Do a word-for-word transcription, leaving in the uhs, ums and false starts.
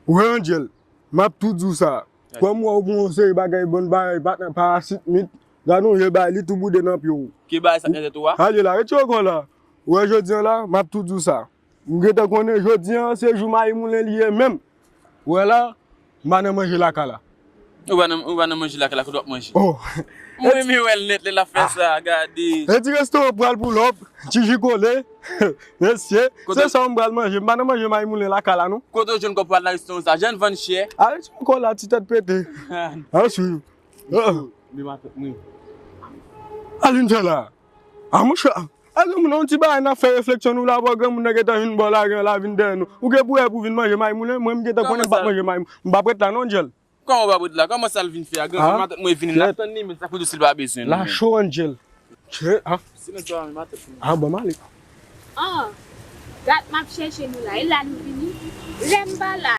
Wè, Angel, m ap tou di w sa. Kòm wè w gen yon seri bagay, bon bagay, pa, parasit, mit, gade yon je bay li tou boude nan pye w. Ki bagay sa nan tèt ou a? Ale la, retire kò la. Ou wè jodi an la, m ap tou di w sa. M gentan konnen jodi an, se jou mayi moulen li ye menm. Ou wè la, m pa nan manje lakay la. Ou pa nan, ou pa nan manje lakay la, kote w ap manje? Oh. Mwen renmen wè l nèt lè l ap fè sa, gade. E ti restoran pral pou lòp, ti ji kole. Mesye, se sa m pral manje. M pa nan manje mayi moulen lakay la, non. Kote w jwenn kòb pral nan restoran sa? Jan vann chè. Ale ti kò la, ti tèt pete. An swiv. Oh. Men matant mwen. Al vin fè la. A monchè. A granmoun, yon ti bagay n ap fè refleksyon nou la, bò granmoun nan gentan vin bò la, gen la vin dèyè nou. Ou gen pou wè pou vin manje mayi moulen, mwen m gentan konnen m p ap manje mayi moulen. M p ap ret la non, Angel. Kòman w p ap ret la? Kòman sa l vin fè a? Granmoun, matant mwen vini, n ap tann li, men sa pou di si l pa bezwen nou. La cho, Angel. Che, ah. Silans pa men matant mwen. Ah, bon, m ale. Ah, dat m ap chèche nou la. E la nou vini. Lè m pa la,